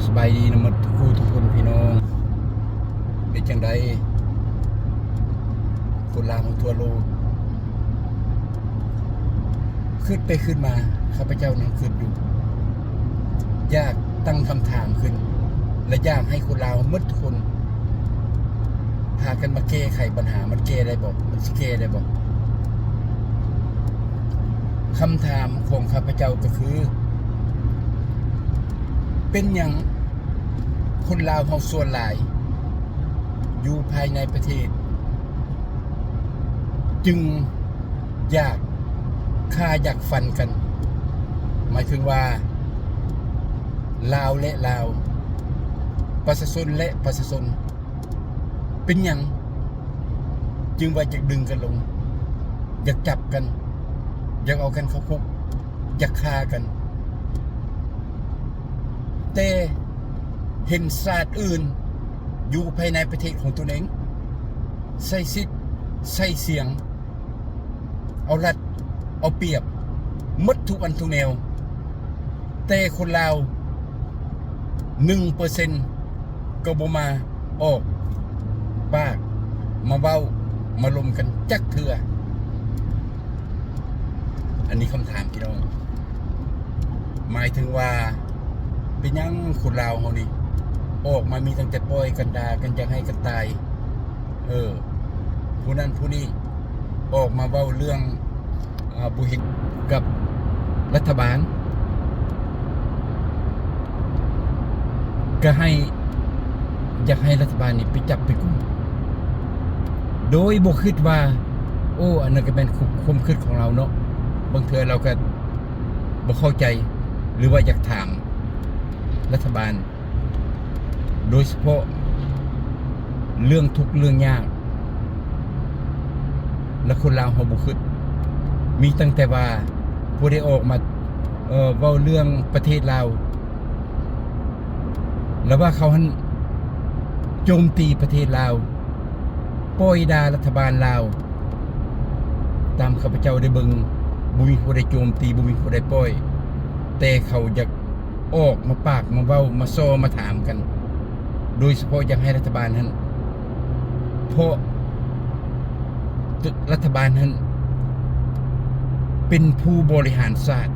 ສະບາຍດີນຳໝົດທຸກຜູ້ທຸກຄົນພີ່ນ້ອງ. ເປັນຈັ່ງໃດຄົນລາວເຮົາທົ່ວໂລກ? ຄິດໄປຄິດມາ ຂ້າພະເຈົ້າຍັງຄິດຢູ່ ຢາກຕັ້ງຄຳຖາມຂຶ້ນ ແລະ ຢາກໃຫ້ຄົນລາວໝົດທຸກຄົນ ພາກັນມາແກ້ໄຂບັນຫາ ມັນແກ້ໄດ້ບໍ່? ມັນຊິແກ້ໄດ້ບໍ່? ຄຳຖາມຂອງຂ້າພະເຈົ້າກໍຄື ເປັນຫຍັງຄົນລາວເຮົາສ່ວນຫຼາຍຢູ່ພາຍໃນປະເທດ ຈຶ່ງຢາກຂ້າຢາກຟັນກັນ? ໝາຍເຖິງວ່າ ລາວແລະລາວ, ປະຊາຊົນແລະປະຊາຊົນ. ເປັນຫຍັງຈຶ່ງວ່າຢາກດຶງກັນລົງ, ຢາກຈັບກັນ, ຢາກເອົາກັນເຂົ້າຄຸກ, ຢາກຂ້າກັນ? ແຕ່ເຫັນຊາດອື່ນຢູ່ພາຍໃນປະເທດຂອງຕົນເອງ ໃຊ້ສິດໃຊ້ສຽງ ເອົາລັດເອົາປຽບໝົດທຸກອັນທຸກແນວ, ແຕ່ຄົນລາວໜຶ່ງເປີເຊັນກໍບໍ່ມາອອກປາກມາເວົ້າມາລົມກັນຈັກເທື່ອ. ອັນນີ້ຄຳຖາມພີ່ນ້ອງ, ໝາຍເຖິງວ່າ ເປັນຫຍັງຄົນລາວເຮົານີ້ ອອກມາມີຕັ້ງແຕ່ປ່ອຍກັນ, ດ່າກັນ, ຢາກໃຫ້ກັນຕາຍ? ເອີ ຜູ້ນັ້ນຜູ້ນີ້ອອກມາເວົ້າເລື່ອງ ອາ ບໍ່ເຫັນກັບລັດຖະບານ ກະໃຫ້ ຢາກໃຫ້ລັດຖະບານນີ້ໄປຈັບໄປກຸມ ໂດຍບໍ່ຄິດວ່າ ໂອ້ ອັນນັ້ນກະແມ່ນຄວາມຄິດຂອງລາວເນາະ. ບາງເທື່ອລາວກະບໍ່ເຂົ້າໃຈ ຫຼືວ່າຢາກຖາມລັດຖະບານ ໂດຍສະເພາະເລື່ອງທຸກເລື່ອງຍາກ ແລະ ຄົນລາວເຮົາບໍ່ຄິດ, ມີຕັ້ງແຕ່ວ່າຜູ້ໃດອອກມາ ເອີ ເວົ້າເລື່ອງປະເທດລາວ ແລະ ວ່າເຂົາຫັ້ນໂຈມຕີປະເທດລາວ, ປ້ອຍດ່າລັດຖະບານລາວ. ຕາມຂ້າພະເຈົ້າໄດ້ເບິ່ງ ບໍ່ມີຜູ້ໃດໂຈມຕີ, ບໍ່ມີຜູ້ໃດປ້ອຍ, ແຕ່ເຂົາຢາກ ອອກມາປາກມາເວົ້າມາສໍ່ມາຖາມກັນ ໂດຍສະເພາະຢາກໃຫ້ລັດຖະບານຫັ້ນ ເພາະລັດຖະບານຫັ້ນເປັນຜູ້ບໍລິຫານຊາດ.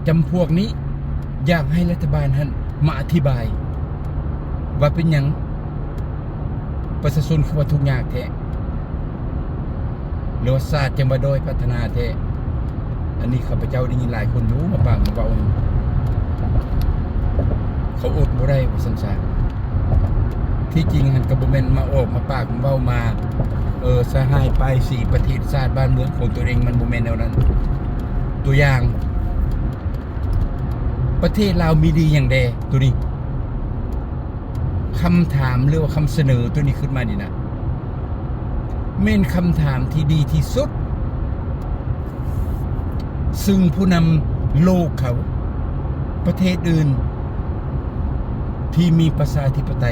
ຈຳພວກນີ້ຢາກໃຫ້ລັດຖະບານຫັ້ນມາອະທິບາຍວ່າເປັນຫຍັງປະຊາຊົນຄືວ່າທຸກຍາກແທ້. ຫຼືວ່າຊາດຈັ່ງວ່າດ້ອຍພັດທະນາແທ້. ອັນນີ້ຂ້າພະເຈົ້າໄດ້ຍິນຫຼາຍຄົນຢູ່ມາປາກມາເວົ້າ ເຂົາອົດບໍ່ໄດ້ວ່າຊັ້ນຊະ. ທີ່ຈິງຫັ້ນກໍບໍ່ແມ່ນມາອອກມາປາກມາເວົ້າມາ ເອີ ສະຫາຍປ້າຍສີປະເທດຊາດບ້ານເມືອງຂອງຕົນເອງ, ມັນບໍ່ແມ່ນແນວນັ້ນ. ຕົວຢ່າງ ປະເທດລາວມີດີຫຍັງແດ່? ໂຕນີ້ ຄຳຖາມ ຫຼືວ່າຄຳສະເໜີໂຕນີ້ຂຶ້ນມານີ້ນະ ແມ່ນຄຳຖາມທີ່ດີທີ່ສຸດ ຊຶ່ງຜູ້ນຳໂລກເຂົາ ປະເທດອື່ນທີ່ມີປະຊາທິປະໄຕ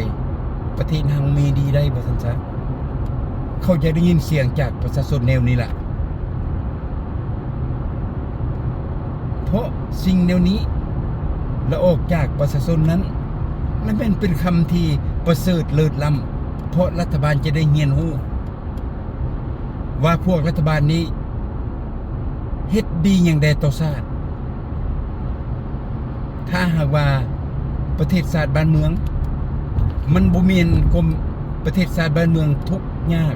ປະເທດຮັ່ງມີດີໄດ້ວ່າຊັ້ນຊະ ເຂົາຢາກໄດ້ຍິນສຽງຈາກປະຊາຊົນແນວນີ້ລະ. ເພາະສິ່ງແນວນີ້ລະອອກຈາກປະຊາຊົນນັ້ນ ລະແມ່ນເປັນຄຳທີ່ປະເສີດເລີດລ້ຳ ເພາະລັດຖະບານຈະໄດ້ຮຽນຮູ້ວ່າພວກລັດຖະບານນີ້ເຮັດດີຫຍັງແດ່ຕໍ່ຊາດ. ຖ້າຫາກວ່າປະເທດຊາດບ້ານເມືອງ ມັນບໍ່ແມ່ນຄວາມ ປະເທດຊາດບ້ານເມືອງທຸກຍາກ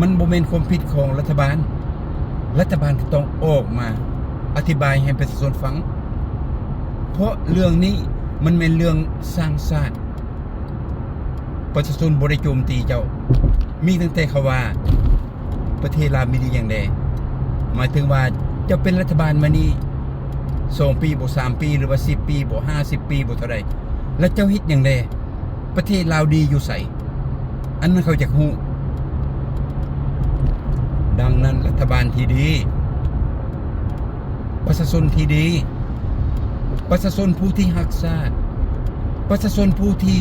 ມັນບໍ່ແມ່ນຄວາມຜິດຂອງລັດຖະບານ, ລັດຖະບານກໍຕ້ອງອອກມາອະທິບາຍໃຫ້ປະຊາຊົນຟັງ ເພາະເລື່ອງນີ້ມັນແມ່ນເລື່ອງສ້າງຊາດ. ປະຊາຊົນບໍ່ໄດ້ໂຈມຕີເຈົ້າ, ມີຕັ້ງແຕ່ເຂົາວ່າ ປະເທດລາວມີດີຫຍັງແດ່? ໝາຍເຖິງວ່າເຈົ້າເປັນລັດຖະບານມານີ້ສອງປີບໍ ສາມປີ ຫຼືວ່າສິບປີບໍ ຫ້າສິບປີບໍ ເທົ່າໃດ ແລ້ວເຈົ້າເຮັດຫຍັງແດ່? ປະເທດລາວດີຢູ່ໃສ? ອັນນັ້ນເຂົາຢາກຮູ້. ດັ່ງນັ້ນ ລັດຖະບານທີ່ດີ ປະຊາຊົນທີ່ດີ ປະຊາຊົນຜູ້ທີ່ຮັກຊາດ ປະຊາຊົນຜູ້ທີ່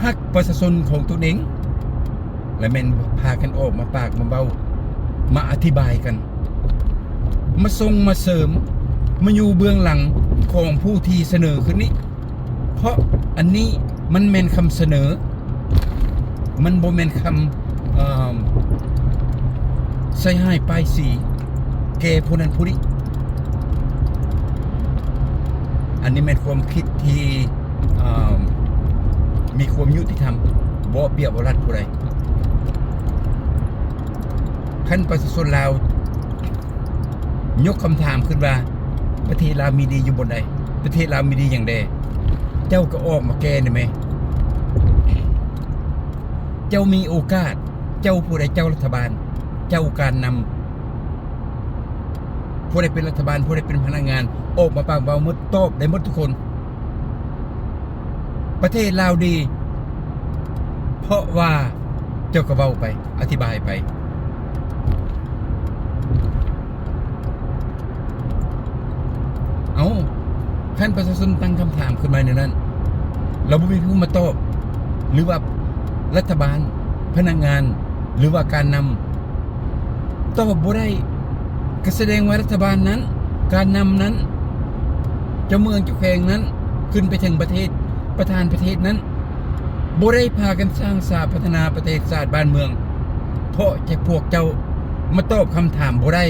ຮັກປະຊາຊົນຂອງຕົນເອງ ແລະ ແມ່ນພາກັນອອກມາປາກມາເວົ້າ ມາອະທິບາຍກັນ ມາສົ່ງມາເສີມ ມາຢູ່ເບື້ອງຫຼັງຂອງຜູ້ທີ່ສະເໜີຂຶ້ນນີ້. ເພາະອັນນີ້ມັນແມ່ນຄຳສະເໜີ, ມັນບໍ່ແມ່ນຄຳ ເອີ່ມ ໃສ່ຮ້າຍປ້າຍສີແກ່ຜູ້ນັ້ນຜູ້ນີ້. ອັນນີ້ແມ່ນຄວາມຄິດທີ່ ເອີ່ມ ມີຄວາມຍຸຕິທຳ, ບໍ່ເອົາປຽບເອົາລັດຜູ້ໃດ. ຄັນປະຊາຊົນລາວ ຍົກຄຳຖາມຂຶ້ນວ່າ ປະເທດລາວມີດີຢູ່ບ່ອນໃດ? ປະເທດລາວມີດີຫຍັງແດ່? ເຈົ້າກໍອອກມາແກ້ໄດ້ແມ. ເຈົ້າມີໂອກາດ, ເຈົ້າຜູ້ໃດ? ເຈົ້າລັດຖະບານ, ເຈົ້າການນຳ, ຜູ້ໃດເປັນລັດຖະບານ, ຜູ້ໃດເປັນພະນັກງານ, ອອກມາປາກເວົ້າໝົດ, ຕອບໄດ້ໝົດທຸກຄົນ. ປະເທດລາວດີ ເພາະວ່າເຈົ້າກໍເວົ້າໄປ, ອະທິບາຍໄປ. ເອົ້າ, ຄັນປະຊາຊົນຕັ້ງຄຳຖາມຂຶ້ນມາແນວນັ້ນ ແລ້ວບໍ່ມີຜູ້ມາຕອບ ຫຼືວ່າລັດຖະບານ, ພະນັກງານ ຫຼືວ່າການນຳ ຕອບບໍ່ໄດ້ ກໍສະແດງວ່າລັດຖະບານນັ້ນ, ການນຳນັ້ນ, ເຈົ້າເມືອງເຈົ້າແຂວງນັ້ນ, ຂຶ້ນໄປເຖິງປະເທດ, ປະທານປະເທດນັ້ນ ບໍ່ໄດ້ພາກັນສ້າງສາພັດທະນາປະເທດຊາດບ້ານເມືອງ, ເພາະແຕ່ພວກເຈົ້າມາຕອບຄຳຖາມບໍ່ໄດ້.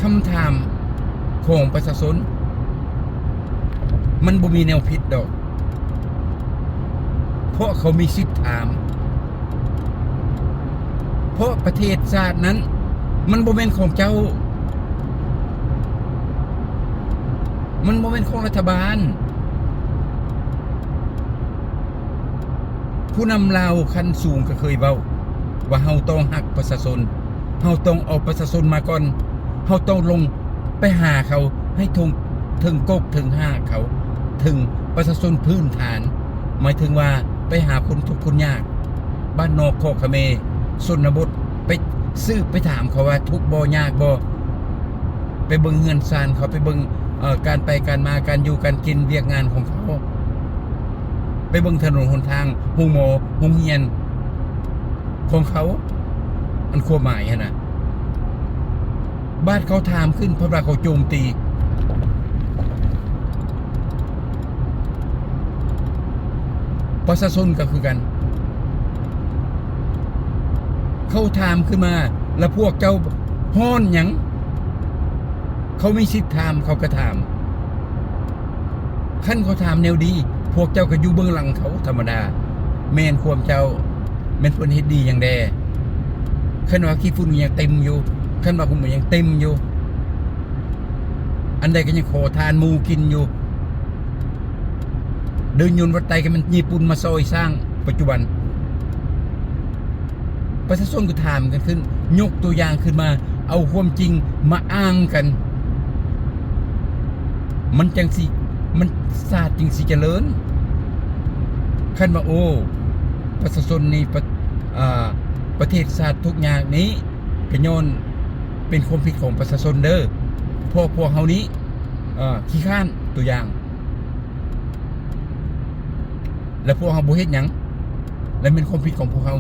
ຄຳຖາມຂອງປະຊາຊົນ ມັນບໍ່ມີແນວຜິດດອກ ເພາະເຂົາມີສິດຖາມ, ເພາະປະເທດຊາດນັ້ນມັນບໍ່ແມ່ນຂອງເຈົ້າ, ມັນບໍ່ແມ່ນຂອງລັດຖະບານ. ຜູ້ນຳລາວຂັ້ນສູງກໍເຄີຍເວົ້າວ່າ ເຮົາຕ້ອງຮັກປະຊາຊົນ, ເຮົາຕ້ອງເອົາປະຊາຊົນມາກ່ອນ, ເຮົາຕ້ອງລົງໄປຫາເຂົາໃຫ້ເຖິງ, ເຖິງກົກເຖິງຮາກເຂົາ, ເຖິງປະຊາຊົນພື້ນຖານ, ໝາຍເຖິງວ່າໄປຫາຄົນທຸກຄົນຍາກ, ບ້ານນອກຄອກຂະເໝ, ຊົນນະບົດ, ໄປສືບໄປຖາມເຂົາວ່າທຸກບໍ່ ຍາກບໍ່? ໄປເບິ່ງເຮືອນຊານເຂົາ, ໄປເບິ່ງ, ເອີ່, ການໄປການມາ, ການຢູ່ການກິນ, ວຽກງານຂອງເຂົາ, ໄປເບິ່ງຖະໜົນຫົນທາງ, ໂຮງໝໍ, ໂຮງຮຽນຂອງເຂົາ, ອັນຄວາມໝາຍຫັ້ນນະ. ບາດເຂົາຖາມຂຶ້ນ ເພາະວ່າເຂົາໂຈມຕີ. ປະຊາຊົນກໍຄືກັນ, ເຂົາຖາມຂຶ້ນມາ ແລ້ວພວກເຈົ້າຮ້ອນຫຍັງ? ເຂົາມີສິດຖາມ, ເຂົາກໍຖາມ. ຄັນເຂົາຖາມແນວດີ, ພວກເຈົ້າກໍຢູ່ເບື້ອງຫຼັງເຂົາທຳມະດາ. ແມ່ນຄວາມເຈົ້າ, ແມ່ນເພິ່ນເຮັດດີຫຍັງແດ່? ຄັນວ່າຂີ້ຝຸ່ນຍັງເຕັມຢູ່, ຄັນວ່າຂຸມຍັງເຕັມຢູ່, ອັນໃດກໍຍັງຂໍທານໝູ່ກິນຢູ່. ເດີ່ນຍົນວັດໄຕກໍແມ່ນຍີ່ປຸ່ນມາຊ່ອຍສ້າງປັດຈຸບັນ. ປະຊາຊົນກໍຖາມກັນຂຶ້ນ, ຍົກຕົວຢ່າງຂຶ້ນມາ, ເອົາຄວາມຈິງມາອ້າງກັນ, ມັນຈັ່ງຊິ, ມັນ, ຊາດຈຶ່ງຊິຈະເລີນ. ຄັນວ່າ, ໂອ້, ປະຊາຊົນນີ້, ປະ, ອາ, ປະເທດຊາດທຸກຍາກນີ້ ກໍຍ້ອນເປັນຄວາມຜິດຂອງປະຊາຊົນເດີ້, ເພາະພວກເຮົານີ້, ເອີ, ຂີ້ຄ້ານ, ຕົວຢ່າງ, ແລ້ວພວກເຮົາບໍ່ເຮັດຫຍັງ, ແລ້ວແມ່ນຄວາມຜິດຂອງພວກເຮົາ.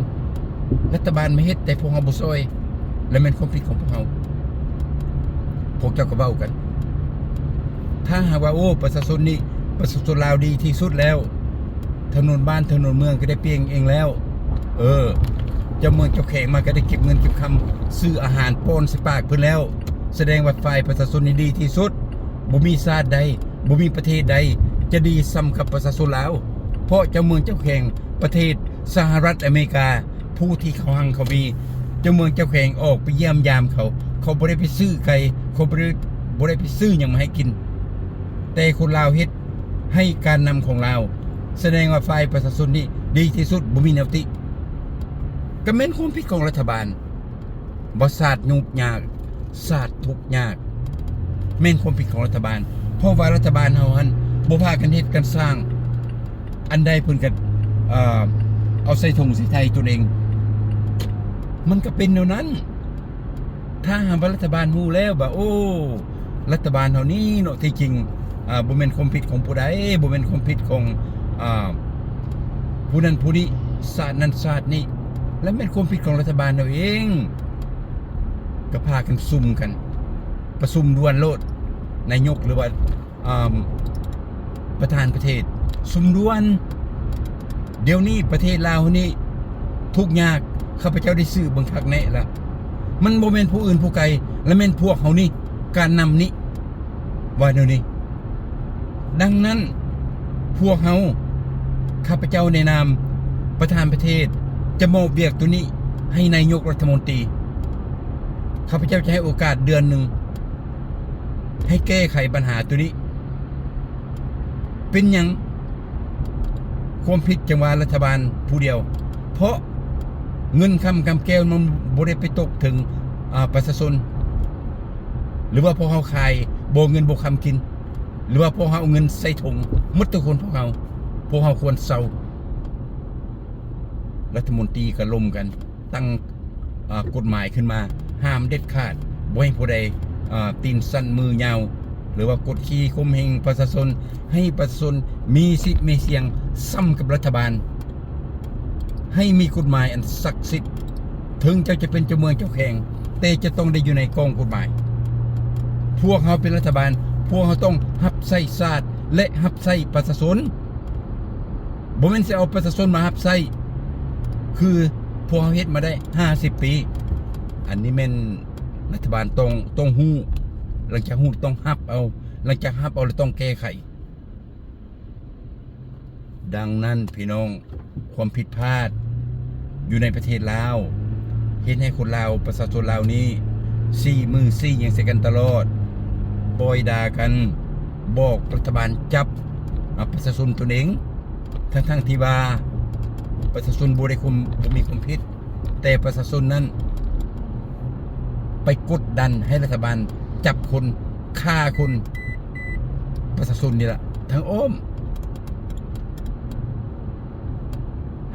ລັດຖະບານມາເຮັດ, ແຕ່ພວກເຮົາບໍ່ຊ່ອຍ, ແລ້ວແມ່ນຄວາມຜິດຂອງພວກເຮົາ. ພວກເຈົ້າກໍເວົ້າກັນ. ຖ້າຫາກວ່າ, ໂອ້, ປະຊາຊົນນີ້, ປະຊາຊົນລາວດີທີ່ສຸດແລ້ວ, ຖະໜົນບ້ານຖະໜົນເມືອງກໍໄດ້ປ່ຽນເອງແລ້ວ. ເອີ, ເຈົ້າເມືອງເຈົ້າແຂວງມາກໍໄດ້ເກັບເງິນເກັບຄຳ, ຊື້ອາຫານປ້ອນໃສ່ປາກເພິ່ນແລ້ວ. ສະແດງວ່າຝ່າຍປະຊາຊົນນີ້ດີທີ່ສຸດ. ບໍ່ມີຊາດໃດ, ບໍ່ມີປະເທດໃດຈະດີສ່ຳກັບປະຊາຊົນລາວ. ເພາະເຈົ້າເມືອງເຈົ້າແຂວງປະເທດສະຫະລັດອາເມລິກາ, ຜູ້ທີ່ເຂົາຮັ່ງເຂົາມີ, ເຈົ້າເມືອງເຈົ້າແຂວງອອກໄປຢ້ຽມຢາມເຂົາ, ເຂົາບໍ່ໄດ້ໄປຊື້ໄກ່, ເຂົາບໍ່ໄດ້, ບໍ່ໄດ້ໄປຊື້ຫຍັງມາໃຫ້ກິນ. ແຕ່ຄົນລາວເຮັດໃຫ້ການນຳຂອງລາວ, ສະແດງວ່າຝ່າຍປະຊາຊົນນີ້ດີທີ່ສຸດ, ບໍ່ມີແນວຕິ. ກໍແມ່ນຄວາມຜິດຂອງລັດຖະບານ, ບໍ່ຊາດຫຍຸ້ງຍາກ, ຊາດທຸກຍາກ, ແມ່ນຄວາມຜິດຂອງລັດຖະບານ. ເພາະວ່າລັດຖະບານເຮົາຫັ້ນ ບໍ່ພາກັນເຮັດກັນສ້າງ, ອັນໃດເພິ່ນກໍ, ເອີ, ເອົາໃສ່ຖົງໃສ່ໄທຕົນເອງ. ມັນກໍເປັນແນວນັ້ນ. ຖ້າຫາກວ່າລັດຖະບານຮູ້ແລ້ວວ່າ, ໂອ້, ລັດຖະບານເຮົານີ້ເນາະ, ທີ່ຈິງ, ອາ, ບໍ່ແມ່ນຄວາມຜິດຂອງຜູ້ໃດ, ບໍ່ແມ່ນຄວາມຜິດຂອງ, ອາ, ຜູ້ນັ້ນຜູ້ນີ້, ຊາດນັ້ນຊາດນີ້, ແລະ ແມ່ນຄວາມຜິດຂອງລັດຖະບານເຮົາເອງ. ກໍພາກັນຊຸມກັນ, ປະຊຸມດ່ວນໂລດ, ນາຍົກ ຫຼືວ່າ ອ່າ ປະທານປະເທດ ຊຸມດ່ວນ. ດຽວນີ້ປະເທດລາວເຮົານີ້ທຸກຍາກ, ຂ້າພະເຈົ້າໄດ້ສືບເບິ່ງຄັກແນ່ລະ, ມັນບໍ່ແມ່ນຜູ້ອື່ນຜູ້ໄກ ລະແມ່ນພວກເຮົານີ້, ການນຳນີ້ ວ່າແນວນີ້. ດັ່ງນັ້ນ ພວກເຮົາ, ຂ້າພະເຈົ້າໃນນາມປະທານປະເທດ ຈະມອບວຽກໂຕນີ້ໃຫ້ນາຍົກລັດຖະມົນຕີ. ຂ້າພະເຈົ້າຈະໃຫ້ໂອກາດເດືອນໜຶ່ງ ໃຫ້ແກ້ໄຂບັນຫາໂຕນີ້. ເປັນຫຍັງຄວາມຜິດຈັ່ງວ່າລັດຖະບານຜູ້ດຽວ? ເພາະເງິນຄຳກຳແກ້ວມັນບໍ່ໄດ້ໄປຕົກເຖິງ ອາ ປະຊາຊົນ ຫຼືວ່າພວກເຮົາຂາຍບໍ່ເງິນບໍ່ຄຳກິນ ຫຼືວ່າພວກເຮົາເອົາເງິນໃສ່ຖົງໝົດທຸກຄົນ. ພວກເຮົາ, ພວກເຮົາຄວນເຊົາ. ລັດຖະມົນຕີກໍລົມກັນ ຕັ້ງ ອາ ກົດໝາຍຂຶ້ນມາ ຫ້າມເດັດຂາດ ບໍ່ໃຫ້ຜູ້ໃດ ອາ ຕີນສັ້ນມືຍາວ ຫຼືວ່າກົດຂີ່ຂົ່ມເຫງປະຊາຊົນ, ໃຫ້ປະຊາຊົນມີສິດມີສຽງສ່ຳກັບລັດຖະບານ. ໃຫ້ມີກົດໝາຍອັນສັກສິດ, ເຖິງເຈົ້າຈະເປັນເຈົ້າເມືອງເຈົ້າແຂວງ ແຕ່ຈະຕ້ອງໄດ້ຢູ່ໃນກອງກົດໝາຍ. ພວກເຮົາເປັນລັດຖະບານ, ພວກເຮົາຕ້ອງຮັບໃຊ້ຊາດ ແລະ ຮັບໃຊ້ປະຊາຊົນ. ບໍ່ແມ່ນຊິເອົາປະຊາຊົນມາຮັບໃຊ້ ຄືພວກເຮົາເຮັດມາໄດ້ຫ້າສິບປີ. ອັນນີ້ແມ່ນລັດຖະບານຕ້ອງ, ຕ້ອງຮູ້, ຫຼັງຈາກຮູ້ຕ້ອງຮັບເອົາ, ຫຼັງຈາກຮັບເອົາແລ້ວຕ້ອງແກ້ໄຂ. ດັ່ງນັ້ນພີ່ນ້ອງ, ຄວາມຜິດພາດຢູ່ໃນປະເທດລາວ ເຮັດໃຫ້ຄົນລາວ, ປະຊາຊົນລາວນີ້ ຊີ້ມືຊີ້ຫຍັງໃສ່ກັນຕະຫຼອດ, ປ້ອຍດ່າກັນ, ບອກລັດຖະບານຈັບ ອາ ປະຊາຊົນຕົນເອງ ທັງໆທີ່ວ່າປະຊາຊົນບໍ່ໄດ້ຄວາມ, ບໍ່ມີຄວາມຜິດ, ແຕ່ປະຊາຊົນນັ້ນໄປກົດດັນໃຫ້ລັດຖະບານຈັບຄົນ, ຂ້າຄົນ, ປະຊາຊົນນີ້ລະທາງອ້ອມ.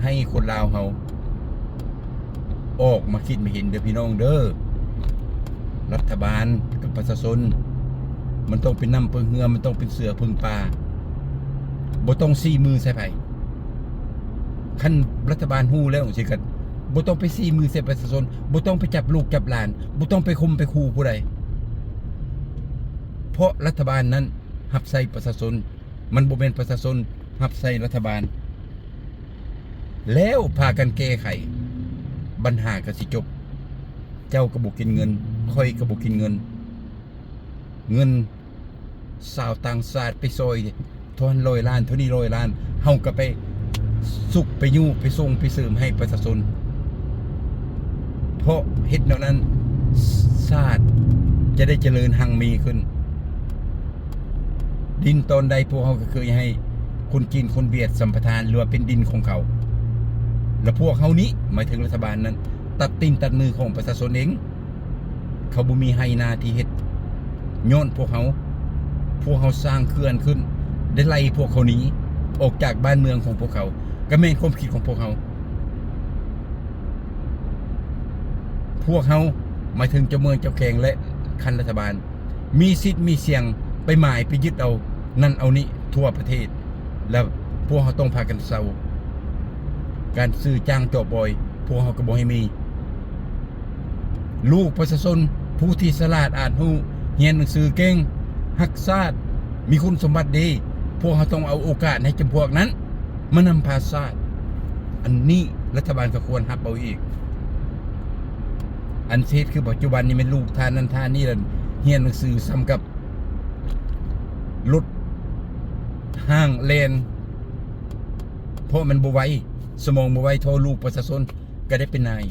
ໃຫ້ຄົນລາວເຮົາອອກມາຄິດມາເຫັນເດີພີ່ນ້ອງເດີ. ລັດຖະບານກັບປະຊາຊົນ ມັນຕ້ອງເປັນນ້ຳເພິ່ງເຮືອ, ມັນຕ້ອງເປັນເສືອເພິ່ງປ່າ, ບໍ່ຕ້ອງຊີ້ມືໃສ່ໃຜ. ຄັນລັດຖະບານຮູ້ແລ້ວຈັ່ງຊີ້ກໍບໍ່ຕ້ອງໄປຊີ້ມືໃສ່ປະຊາຊົນ, ບໍ່ຕ້ອງໄປຈັບລູກຈັບຫຼານ, ບໍ່ຕ້ອງໄປຂົ່ມໄປຂູ່ຜູ້ໃດ, ເພາະລັດຖະບານນັ້ນຮັບໃຊ້ປະຊາຊົນ. ມັນບໍ່ແມ່ນປະຊາຊົນຮັບໃຊ້ລັດຖະບານ. ແລ້ວພາກັນແກ້ໄຂ, ບັນຫາກໍຊິຈົບ. ເຈົ້າກໍບໍ່ກິນເງິນ, ຂ້ອຍກໍບໍ່ກິນເງິນ. ເງິນຊາວຕ່າງຊາດໄປຊ່ອຍເທົ່ານັ້ນຮ້ອຍລ້ານ, ເທົ່ານີ້ຮ້ອຍລ້ານ, ເຮົາກໍໄປສຸກ, ໄປຍູ້, ໄປສົ່ງ, ໄປເສີມໃຫ້ປະຊາຊົນ. ເພາະເຮັດແນວນັ້ນ ຊາດຈະໄດ້ຈະເລີນຮັ່ງມີຂຶ້ນ. ດິນຕອນໃດພວກເຮົາກໍເຄີຍໃຫ້ຄົນຈີນຄົນຫວຽດສຳປະທານ ຫຼືວ່າເປັນດິນຂອງເຂົາ, ແລະ ພວກເຮົານີ້ ໝາຍເຖິງລັດຖະບານນັ້ນ ຕັດຕີນຕັດມືຂອງປະຊາຊົນເອງ. ເຂົາບໍ່ມີໄຮ່ນາທີ່ເຮັດ ຍ້ອນພວກເຮົາ, ພວກເຮົາສ້າງເຂື່ອນຂຶ້ນ ໄດ້ໄລ່ພວກເຂົາໜີອອກຈາກບ້ານເມືອງຂອງພວກເຂົາ, ກໍແມ່ນຄວາມຄິດຂອງພວກເຮົາ. ພວກເຮົາ ໝາຍເຖິງເຈົ້າເມືອງເຈົ້າແຂວງ ແລະ ຂັ້ນລັດຖະບານ ມີສິດມີສຽງໄປໝາຍໄປຍຶດເອົານັ້ນເອົານີ້ທົ່ວປະເທດ ແລ້ວພວກເຮົາຕ້ອງພາກັນເຊົາ. ການຊື້ຈ້າງຈອບອອຍ ພວກເຮົາກໍບໍ່ໃຫ້ມີ. ລູກປະຊາຊົນຜູ້ທີ່ສະຫຼາດອາດຮູ້, ຮຽນໜັງສືເກັ່ງ, ຮັກຊາດ, ມີຄຸນສົມບັດດີ, ພວກເຮົາຕ້ອງເອົາໂອກາດໃຫ້ຈຳພວກນັ້ນມານຳພາຊາດ. ອັນນີ້ລັດຖະບານກໍຄວນຮັບເອົາອີກ. ອັນເຮັດຄືປັດຈຸບັນນີ້ແມ່ນລູກທ່ານນັ້ນທ່ານນີ້ລະຮຽນໜັງສືສ່ຳກັບລົດຫ້າງແລ່ນ ເພາະມັນບໍ່ໄວ, ສະໝອງບໍ່ໄວເທົ່າລູກປະຊາຊົນ ກໍໄດ້ເປັນນາຍ.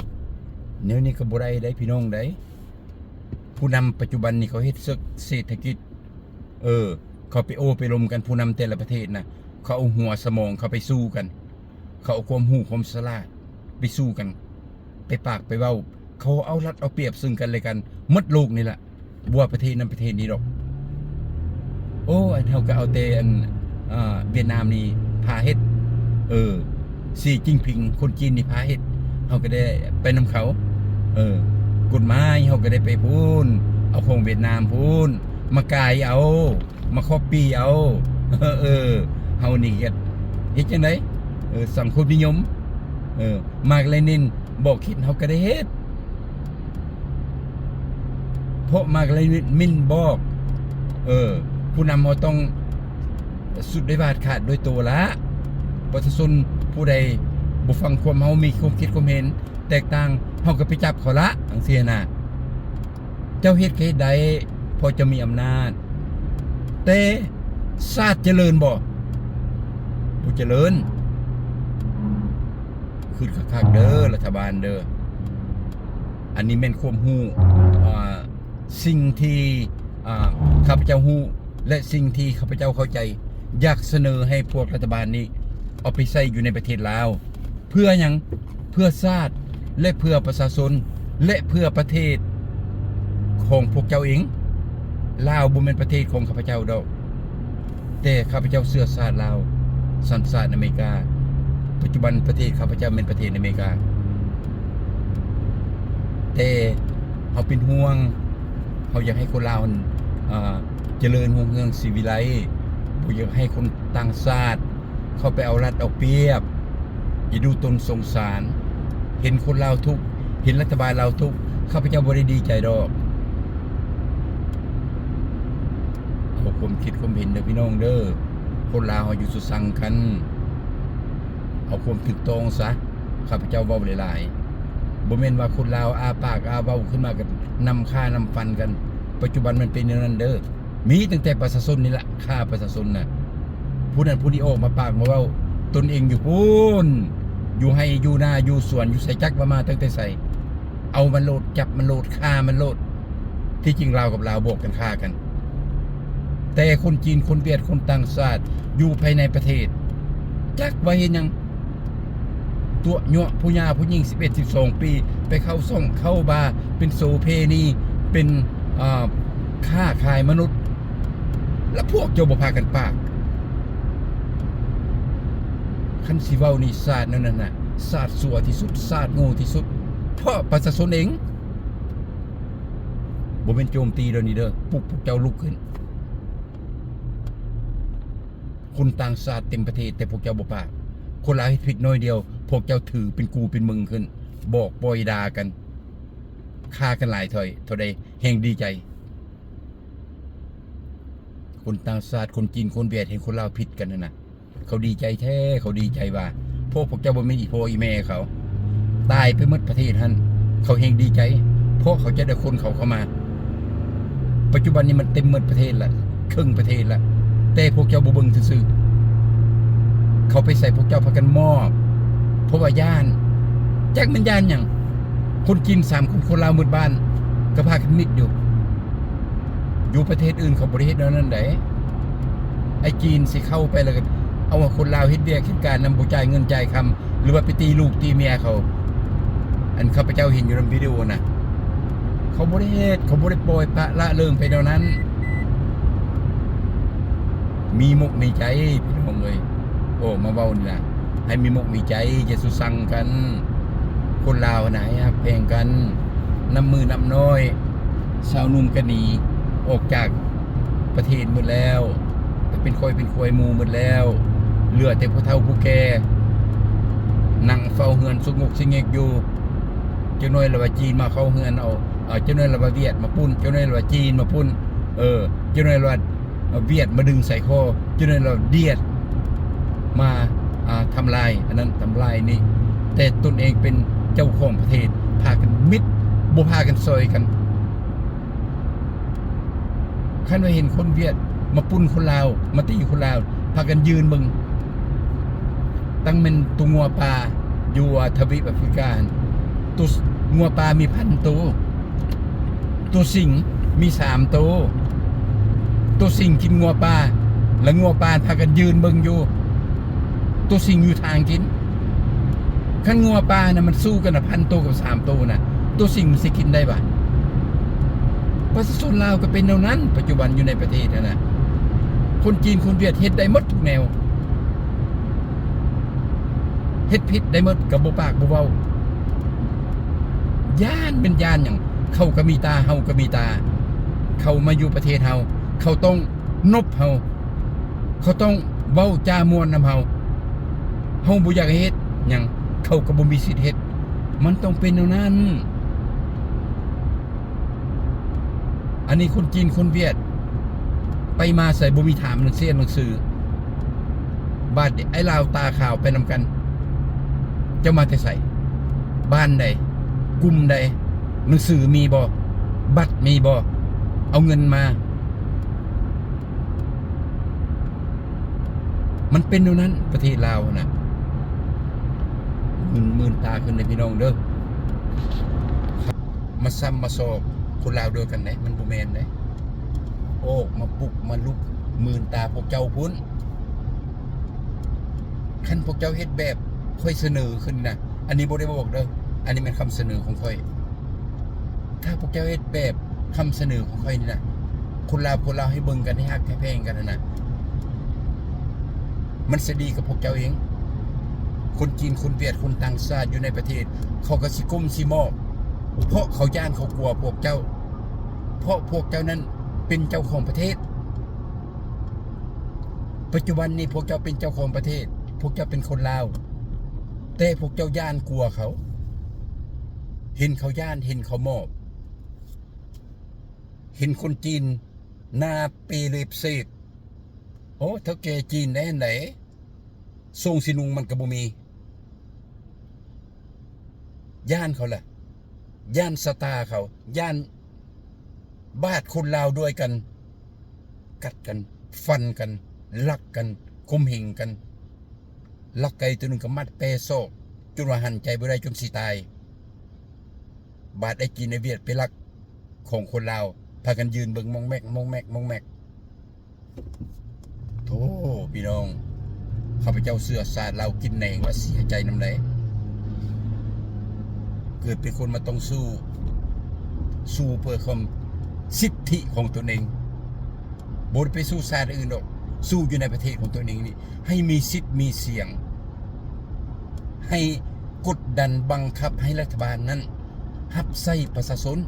ແນວນີ້ກໍບໍ່ໄດ້ໄດ໋ພີ່ນ້ອງໄດ໋. ຜູ້ນຳປັດຈຸບັນນີ້ເຂົາເຮັດເສິກເສດຖະກິດ, ເອີ ເຂົາໄປໂອ້ໄປລົມກັນ, ຜູ້ນຳແຕ່ລະປະເທດນະ ເຂົາເອົາຫົວສະໝອງເຂົາໄປສູ້ກັນ, ເຂົາເອົາຄວາມຮູ້ຄວາມສະຫຼາດໄປສູ້ກັນ, ໄປປາກໄປເວົ້າ, ເຂົາເອົາລັດເອົາປຽບເຊິ່ງກັນແລະກັນໝົດໂລກນີ້ລະ. ບໍ່ວ່າປະເທດນັ້ນປະເທດນີ້ດອກ. ໂອ້ ອັນເຮົາກໍເອົາແຕ່ອັນ ອາ ຫວຽດນາມນີ້ພາເຮັດ, ເອີ ສີຈິ້ນຜິງຄົນຈີນນີ້ພາເຮັດ, ເຮົາກໍໄດ້ໄປນຳເຂົາ. ເອີ ກົດໝາຍເຮົາກໍໄດ້ໄປພຸ້ນ, ເອົາຂອງຫວຽດນາມພຸ້ນມາກາຍເອົາ, ມາກັອບປີ້ເອົາ. ເອີ ເຮົານີ້ກໍເຮັດຈັ່ງໃດ? ເອີ ສັງຄົມນິຍົມ. ເອີ ມາກເລນິນ ບອກເຮັດ ເຮົາກໍໄດ້ເຮັດ, ເພາະມາກເລນິນບອກ ເອີ ຜູ້ນຳເຮົາຕ້ອງສຸດດ້ວຍບາດຂາດດ້ວຍໂຕລະ. ປະຊາຊົນຜູ້ໃດບໍ່ຟັງຄວາມເຮົາ ມີຄວາມຄິດຄວາມເຫັນແຕກຕ່າງ ເຮົາກໍໄປຈັບເຂົາລະ ຈັ່ງຊີ້ນະ. ເຈົ້າເຮັດກໍເຮັດໄດ້ ເພາະເຈົ້າມີອຳນາດ ແຕ່ຊາດຈະເລີນບໍ່? ບໍ່ຈະເລີນ. ຄຶດຄັກໆເດີ ລັດຖະບານເດີ. ອັນນີ້ແມ່ນຄວາມຮູ້ ອ່າ ສິ່ງທີ່ ອ່າ ຂ້າພະເຈົ້າຮູ້ ແລະ ສິ່ງທີ່ຂ້າພະເຈົ້າເຂົ້າໃຈ ຢາກສະເໜີໃຫ້ພວກລັດຖະບານນີ້ເອົາໄປໃຊ້ຢູ່ໃນປະເທດລາວ. ເພື່ອຫຍັງ? ເພື່ອຊາດ ແລະ ເພື່ອປະຊາຊົນ ແລະ ເພື່ອປະເທດຂອງພວກເຈົ້າເອງ. ລາວບໍ່ແມ່ນປະເທດຂອງຂ້າພະເຈົ້າດອກ. ແຕ່ຂ້າພະເຈົ້າເຊື້ອຊາດລາວ ສັນຊາດອາເມລິກາ. ປັດຈຸບັນປະເທດຂ້າພະເຈົ້າແມ່ນປະເທດອາເມລິກາ. ແຕ່ເຮົາເປັນຫ່ວງ, ເຮົາຢາກໃຫ້ຄົນລາວ ອ່າ ຈະເລີນຮຸ່ງເຮືອງສີວິໄລ, ບໍ່ຢາກໃຫ້ຄົນຕ່າງຊາດເຂົ້າໄປເອົາລັດເອົາປຽບ. ຢ່າດູຕົນສົງສານ, ເຫັນຄົນລາວທຸກ, ເຫັນລັດຖະບານລາວທຸກ, ຂ້າພະເຈົ້າບໍ່ໄດ້ດີໃຈດອກ. ເອົາຄວາມຄິດຄວາມເຫັນເດີພີ່ນ້ອງເດີ, ຄົນລາວເຮົາຢ່າສຸຊັງກັນ, ເອົາຄວາມຖືກຕ້ອງຊະ. ຂ້າພະເຈົ້າເວົ້າຫຼາຍໆ, ບໍ່ແມ່ນວ່າຄົນລາວອ້າປາກອ້າເວົ້າຂຶ້ນມາກໍນຳຂ້ານຳຟັນກັນ. ປັດຈຸບັນມັນເປັນແນວນັ້ນເດີ, ມີຕັ້ງແຕ່ປະຊາຊົນນີ້ລະ ຂ້າປະຊາຊົນນະ. ຜູ້ນັ້ນຜູ້ນີ້ອອກມາປາກມາເວົ້າ, ຕົນເອງຢູ່ພຸ້ນ, ຢູ່ໄຮ່ຢູ່ນາ ຢູ່ສວນ ຢູ່ໃສ ຈັກວ່າມາຕັ້ງແຕ່ໃສ, ເອົາມັນໂລດ, ຈັບມັນໂລດ, ຂ້າມັນໂລດ. ທີ່ຈິງລາວກັບລາວບອກກັນຂ້າກັນ, ແຕ່ຄົນຈີນ ຄົນຫວຽດ ຄົນຕ່າງຊາດຢູ່ພາຍໃນປະເທດ ຈັກວ່າເຮັດຫຍັງ, ຕົວະຍົວະຜູ້ຫຍ່າຜູ້ຍິງສິບເອັດ ສິບສອງປີ ໄປເຂົ້າຊ່ອງເຂົ້າບາ ເປັນໂສເພນີ ເປັນ ເອີ ຄ້າຂາຍມະນຸດ. ແລ້ວພວກເຈົ້າບໍ່ພາກັນປາກ? ຄັນຊິເວົ້ານີ້ຊາດນັ້ນນະ ຊາດຊົ່ວທີ່ສຸດ, ຊາດໂງ່ທີ່ສຸດ, ເພາະປະຊາຊົນເອງ. ບໍ່ແມ່ນໂຈມຕີເດີນີ້ເດີ, ປຸກພວກເຈົ້າລຸກຂຶ້ນ. ຄົນຕ່າງຊາດເຕັມປະເທດ ແຕ່ພວກເຈົ້າບໍ່ປາກ. ຄົນລາວເຮັດຜິດໜ້ອຍດຽວ ພວກເຈົ້າຖືເປັນກູເປັນເມືອງຂຶ້ນ, ບອກປ່ອຍດ່າກັນ, ຂ້າກັນຫຼາຍເທົ່າໃດ ເທົ່າໃດແຮ່ງດີໃຈ. ຄົນຕ່າງຊາດ ຄົນຈີນ ຄົນຫວຽດ ເຫັນຄົນລາວຜິດກັນຫັ້ນນະ, ເຂົາດີໃຈແທ້, ເຂົາດີໃຈວ່າ ເພາະພວກເຈົ້າບໍ່ແມ່ນອີ່ພໍ່ອີ່ແມ່ເຂົາ, ຕາຍໄປໝົດປະເທດຫັ້ນ, ເຂົາແຮ່ງດີໃຈ ເພາະເຂົາຈະໄດ້ຄົນເຂົາເຂົ້າມາ. ປັດຈຸບັນນີ້ມັນເຕັມໝົດປະເທດລະ, ເຄິ່ງປະເທດລະ, ແຕ່ພວກເຈົ້າບໍ່ເບິ່ງຊື່ໆ. ເຂົາໄປໃສພວກເຈົ້າພາກັນມອບ, ເພາະວ່າຢ້ານ. ຈັກແມ່ນຢ້ານຫຍັງ? ຄົນຈີນສາມຄົນ, ຄົນລາວໝົດບ້ານ, ກໍພາກັນມິດຢູ່. ຢູ່ປະເທດອື່ນເຂົາບໍ່ໄດ້ເຮັດແນວນັ້ນໃດ໋. ໄອ້ຈີນຊິເຂົ້າໄປແລ້ວກໍເອົາຄົນລາວເຮັດວຽກເຮັດການນຳ, ບໍ່ຈ່າຍເງິນຈ່າຍຄຳ ຫຼືວ່າໄປຕີລູກຕີເມຍເຂົາ. ອັນຂ້າພະເຈົ້າເຫັນຢູ່ນຳວິດີໂອນະ, ເຂົາບໍ່ໄດ້ເຮັດ, ເຂົາບໍ່ໄດ້ປ່ອຍປະລະເລີງໄປແນວນັ້ນ. ມີມົກມີໃຈ ພີ່ນ້ອງເອີຍ, ໂອ້ ມາເວົ້ານີ້ລະ ໃຫ້ມີມົກມີໃຈ, ຢ່າສຸຊັງກັນ. ຄົນລາວນະ ໃຫ້ຮັກແພງກັນ, ນັບມື້ນັບນ້ອຍ ຊາວໜຸ່ມກໍໜີອອກຈາກປະເທດໝົດແລ້ວ, ໄປເປັນຂ້ອຍເປັນຄວາຍໝູ່ໝົດແລ້ວ, ເຫຼືອແຕ່ຜູ້ເຖົ້າຜູ້ແກ່ນັ່ງເຝົ້າເຮືອນ ສຸກງົກຊິເຫງົກຢູ່. ຈັກໜ້ອຍລະວ່າຈີນມາເຂົ້າເຮືອນເອົາ, ເອີ ຈັກໜ້ອຍລະວ່າຫວຽດມາປຸ້ນ, ຈັກໜ້ອຍລະວ່າຈີນມາປຸ້ນ, ເອີ ຈັກໜ້ອຍລະວ່າຫວຽດມາດຶງສາຍຄໍ, ຈົນລາວດຽດມາ ອ່າ ທຳລາຍອັນນັ້ນທຳລາຍນີ້, ແຕ່ຕົນເອງເປັນເຈົ້າຂອງປະເທດ ພາກັນມິດ ບໍ່ພາກັນຊ່ອຍກັນ. ຄັນວ່າເຫັນຄົນຫວຽດມາປຸ້ນຄົນລາວ ມາຕີຄົນລາວ ພາກັນຢືນເບິ່ງ. ຕັ້ງແມ່ນຕົວງົວປ່າຢູ່ ອາ ທະວີບແອຟຣິກາຫັ້ນ, ຕົວ ງົວປ່າມີພັນໂຕ, ຕົວສິງມີສາມໂຕ, ຕົວສິງກິນງົວປ່າ ແລະ ງົວປ່າພາກັນຢືນເບິ່ງຢູ່, ຕົວສິງຢູ່ທາງກິນ. ຄັນງົວປ່ານະ ມັນສູ້ກັນນະ ພັນໂຕກັບສາມໂຕນະ, ຕົວສິງມັນຊິກິນໄດ້ຫວາ? ປະຊາຊົນລາວກໍເປັນແນວນັ້ນ ປັດຈຸບັນຢູ່ໃນປະເທດຫັ້ນນະ, ຄົນຈີນຄົນຫວຽດເຮັດໄດ້ໝົດທຸກແນວ. ເຮັດຜິດໄດ້ໝົດ ກໍບໍ່ປາກບໍ່ເວົ້າ. ຢ້ານແມ່ນຢ້ານຫຍັງ? ເຂົາກໍມີຕາ ເຮົາກໍມີຕາ. ເຂົາມາຢູ່ປະເທດເຮົາ ເຂົາຕ້ອງນົບເຮົາ, ເຂົາຕ້ອງເວົ້າຈາມ່ວນນຳເຮົາ. ເຮົາບໍ່ຢາກໃຫ້ເຮັດຫຍັງ ເຂົາກໍບໍ່ມີສິດເຮັດ. ມັນຕ້ອງເປັນແນວນັ້ນ. ອັນນີ້ຄົນຈີນຄົນຫວຽດ ໄປມາໃສບໍ່ມີຖາມໜັງສື ໜັງສື. ບາດນີ້ໄອ້ລາວຕາຂາວໄປນຳກັນ ເຈົ້າມາແຕ່ໃສ? ບ້ານໃດ? ກຸ່ມໃດ? ໜັງສືມີບໍ່? ບັດມີບໍ່? ເອົາເງິນມາ. ມັນເປັນແນວນັ້ນ ປະເທດລາວຫັ້ນນະ. ມື່ນ ມື່ນຕາຂຶ້ນເດີພີ່ນ້ອງເດີ. ມາຊ້ຳມາຊອກຄົນລາວດ້ວຍກັນເດ້ ມັນບໍ່ແມ່ນເດ້. ອອກມາປຸກມາລຸກ ມື່ນຕາພວກເຈົ້າພຸ້ນ. ຄັນພວກເຈົ້າເຮັດແບບຂ້ອຍສະເໜີຂຶ້ນນະ ອັນນີ້ບໍ່ໄດ້ບອກເດີ ອັນນີ້ແມ່ນຄຳສະເໜີຂອງຂ້ອຍ. ຖ້າພວກເຈົ້າເຮັດແບບຄຳສະເໜີຂອງຂ້ອຍນີ້ນະ ຄົນລາວ ຄົນລາວໃຫ້ເບິ່ງກັນ ໃຫ້ຮັກໃຫ້ແພງກັນຫັ້ນນະ ມັນຊິດີກັບພວກເຈົ້າເອງ. ຄົນຈີນ ຄົນຫວຽດ ຄົນຕ່າງຊາດຢູ່ໃນປະເທດ ເຂົາກໍຊິກົ້ມຊິໝອບ ເພາະເຂົາຢ້ານເຂົາກົວພວກເຈົ້າ ເພາະພວກເຈົ້ານັ້ນເປັນເຈົ້າຂອງປະເທດ. ປັດຈຸບັນນີ້ພວກເຈົ້າເປັນເຈົ້າຂອງປະເທດ ພວກເຈົ້າເປັນຄົນລາວ ແຕ່ພວກເຈົ້າຢ້ານກົວເຂົາ ເຫັນເຂົາຢ້ານ ເຫັນເຂົາໝອບ ເຫັນຄົນຈີນໜ້າເປເລັບເສກ ໂອ້ ເຖົ້າແກ່ຈີນໄດ້ອັນໃດ ໂສ້ງສີໜຸ່ງມັນກໍບໍ່ມີ. ຢ້ານເຂົາລະ ຢ້ານຊະຕາເຂົາ ຢ້ານບາດຄົນລາວດ້ວຍກັນ ກັດກັນ ຟັນກັນ ລັກກັນ ຂົ່ມເຫງກັນ. ລັກໄກ່ຕົວໜຶ່ງກໍມັດແປສອກ ຈົນວ່າຫັນໃຈບໍ່ໄດ້ ຈົນຊິຕາຍ. ບາດໄອ້ຈີນໄອ້ຫວຽດໄປລັກຂອງຄົນລາວ ພາກັນຢືນເບິ່ງມອງແມກ ມອງແມກ ມອງແມກ. ໂທ້ ພີ່ນ້ອງ ຂ້າພະເຈົ້າເຊື້ອຊາດລາວກິນແໜງ ວ່າເສຍໃຈນຳໃດ. ເກີດເປັນຄົນມາຕ້ອງສູ້ ສູ້ເພື່ອຄວາມສິດທິຂອງຕົນເອງ ບໍ່ໄດ້ໄປສູ້ຊາດອື່ນດອກ ສູ້ຢູ່ໃນປະເທດຂອງຕົນເອງນີ້ ໃຫ້ມີສິດມີສຽງ ໃຫ້ກົດດັນບັງຄັບໃຫ້ລັດຖະບານນັ້ນຮັບໃຊ້ປະຊາຊົນ.